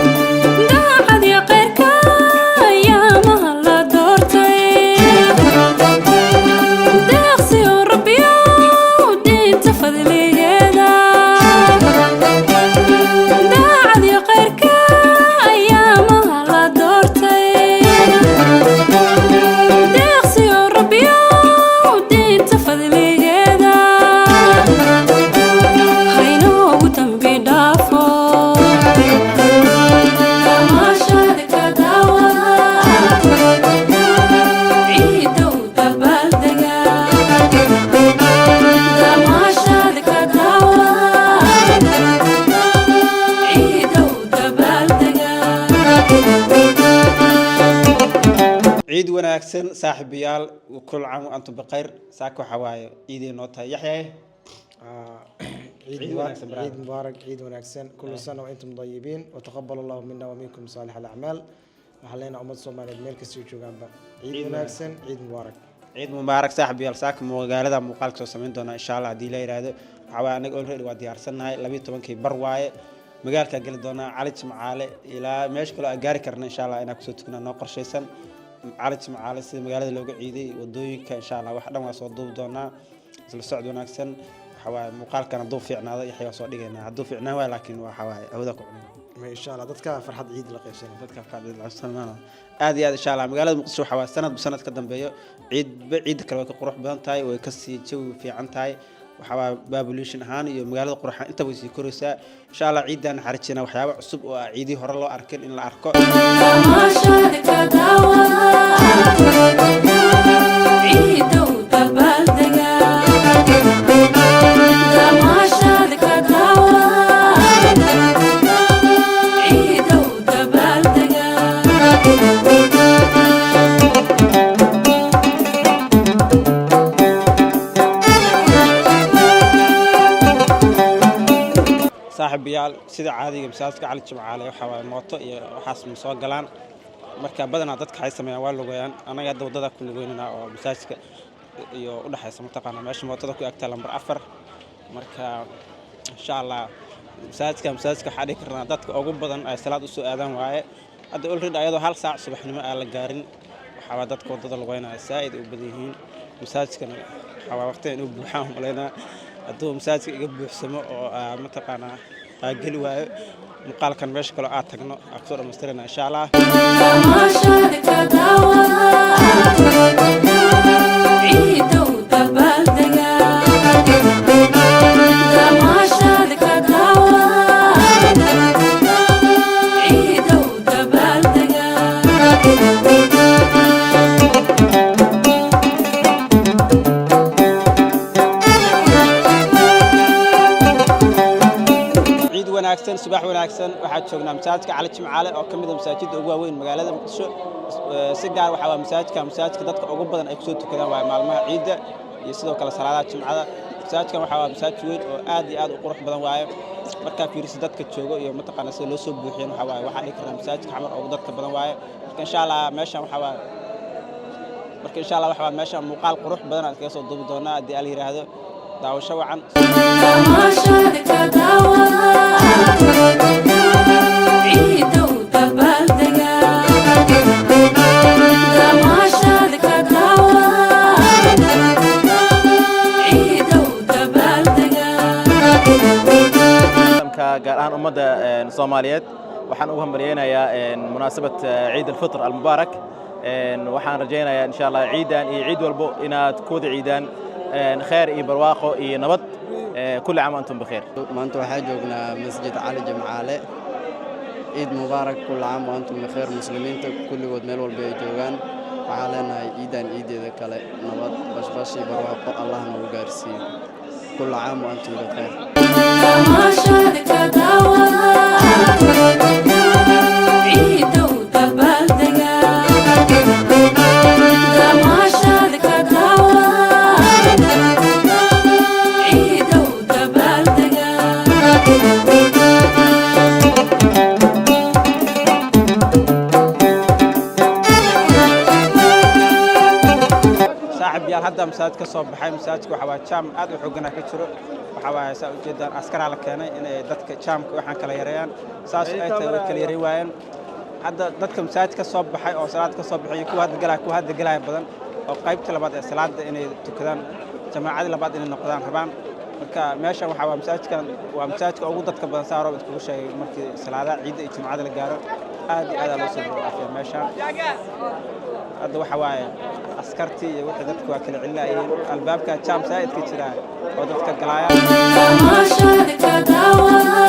Daacadii khayrka ayaamaha la doortay, deeqsiyo Rabbiyow diinta fadligeeda. Daacadii khayrka ayaamaha la doortay, deeqsiyo Rabbiyow diinta fadligeeda, haynoogu dambi dhaafo. Tamaashada ka daawada, ciidow dabaaldega. Tamaashada ka daawada, ciidow dabaaldega. Ciid wanaagsan, saaxiibayaal. كل عام وأنتم بخير. Saaka waxaa waaye ciiday noo tahay, Yaxyaye. عيد عيد مبارك. wanaagsan, brother. عيد مبارك، ciid wanaagsan. كل سنة وأنتم طيبين وتقبل الله منا ومنكم صالح الأعمال. Waxaan leenahay ummad Soomaaliyeed meel kastoo joogaanba, ciid Ciid wanaagsan, ciid mubaarak. Ciid mubaarak, saaxiibayaal. Saaka magaalada muuqaalka soo samayn doonaa, insha Allah, haddii la yidhaahdo. Waxaa waaye anaga already waa diyaarsannahay, 12-kii bar waaye. Magaalkaa geli doonaa, Cali Jimcaale ilaa meesha kaloo aan gaari karna, insha Allah, inaan kusoo tukanaa noo qorshaysan. Cali Jimcaale sida magaalada looga ciiday, wadooyinka, insha Allah, wax dhan waa soo duubi doonaa. Isla socod wanaagsan. Waxa waaye muuqaalkan hadduu fiicnaado, Yaxya waa soo dhigaynaa, hadduu fiicnaan waayo laakiin waxa waaye hawada ku cunayna. Insha Allah dadka farxad ciid la qaybsanay. Dadka farxad aad iyo aad, insha Allah. Magaalada Muqdisho waxaa waa sanadba sanad ka dambeeyo, ciidba ciidda kale way ka qurux badan tahay, way kasii jawi fiican tahay. Waxaa waa population ahaan iyo magaalada qurxan intaba way sii koraysaa, insha Allah. Ciidan xarijina waxyaabo cusub oo ah ciidii hore loo arkin in la arko. Tamaashada ka daawada, ciidow dabaaldega. Tamaashada ka daawada, ciidow dabaaldega. Saaxiibayaal, sida caadiga masaajidka Cali Jimcaale waxaa waaye mooto iyo waxaas ma soo galaan. Marka badanaa dadka waxay sameeyaan waa lugeeyaan. Annaga hadda waddada ku lugeynanaa oo masaajidka iyo u dhexaysa, mataqaanaa, meesha mootada ku egtaa lambar 4. Marka insha Allah masaajidka waxaa dhihi karnaa dadka ugu badan ay salaad usoo aadaan waaye. Hadda already ayadoo 1 saac subaxnimo aan la gaarin, waxaa waa dadka waddada lugeynaya saa'id u badan yihiin. Masaajidkana waxaa waa waqtiga inuu buuxaan umalaynaa. Hadduu masaajidka iga buuxsamo oo aa mataqaanaa aa geli waayo, muuqaalkan meesha kaloo aad tagno aa kusoo dhamaystirana, insha Allah. Tamaashada ka daawada, ciidow dabaaldega. Tamaashada ka daawada, ciidow dabaaldega. Ciid wanaagsan, subax wanaagsan. Waxaa joognaa masaajidka Cali Jimcaale oo ka mid ah masaajidda ugu waaweyn magaalada Muqdisho. Si gaar waxaa waa masaajidka dadka ugu badan ay kusoo tukadaan waaye maalmaha ciidda iyo sidoo kale salaadaha jimcada. Masaajidkan waxaa waa masaajid weyn oo aad iyo aad u qurux badan waaye. Markaa fiiriso dadka joogo iyo mataqaana sida loo soo buuxiyan, waxaa waaye waxaa dhihi karnaa masaajidka Xamar ugu dadka badan waaye. Marka insha Allah meeshan waxaa waaye, marka insha Allah waxaa waaye meeshan muuqaal qurux badan aan iskaga soo duubi doonaa, haddii Ala yidhaahdo. Daawasho wacan. Tamaashada ka daawada, ciidow dabaaldega. Tamaashada ka daawada, ciidow dabaaldega. Caalamka, gaar ahaan ummadda Soomaaliyeed, waxaan ugu hambalyeynayaa munaasabad ciid alfitr almubaarak. Waxaan rajaynayaa, insha Allah, ciidan iyo ciid walbo inaad ku wada ciidaan khayr iyo barwaaqo iyo nabad. كل عام وأنتم بخير. Maanta waxaa joognaa Masjid Cali Jimcaale. Ciid mubaarak, كل عام وأنتم بخير. Muslimiinta kulligood meel walba ay joogaan waxaa leenahay ciidan ciideeda kale nabad, bashbash iyo barwaaqo Allah nagu gaarsiiyo. كل عام وأنتم بخير. Tamaashada ka daawada, ciidow dabaaldega. Tamaashada ka daawada. Hadda masaajid ka soo baxay. Masaajidka waxaa waaye jaam aad u xoogganaa ka jiro. Waxaa waaye, saa ujeedaan, askaraa la keenay inay dadka jaamka waxaan kala yareeyaan. Saas ay tahay way kala yarey waayeen. Hadda dadka masaajid ka soo baxay oo salaad ka soo baxay iyo kuwa hadda galaya, kuwa hadda galaya badan oo qaybta labaad ee salaada inay tukadaan, jamaacadii labaad inay noqdaan rabaan. Marka meeshan waxaa waa masaajidkan, waa masaajidka ugu dadka badan, saa roob iskugu sheegay. Markii salaadaha ciidda iyo jumcada la gaaro, aad iyo aad aa loo soo dhaafiya meeshan. Hadda waxa waaye askartii iyo wixii dadka waa kala celinayeen. Albaabka jaam saa'idka jira oo dadka galaaya. Tamaashadka daawada.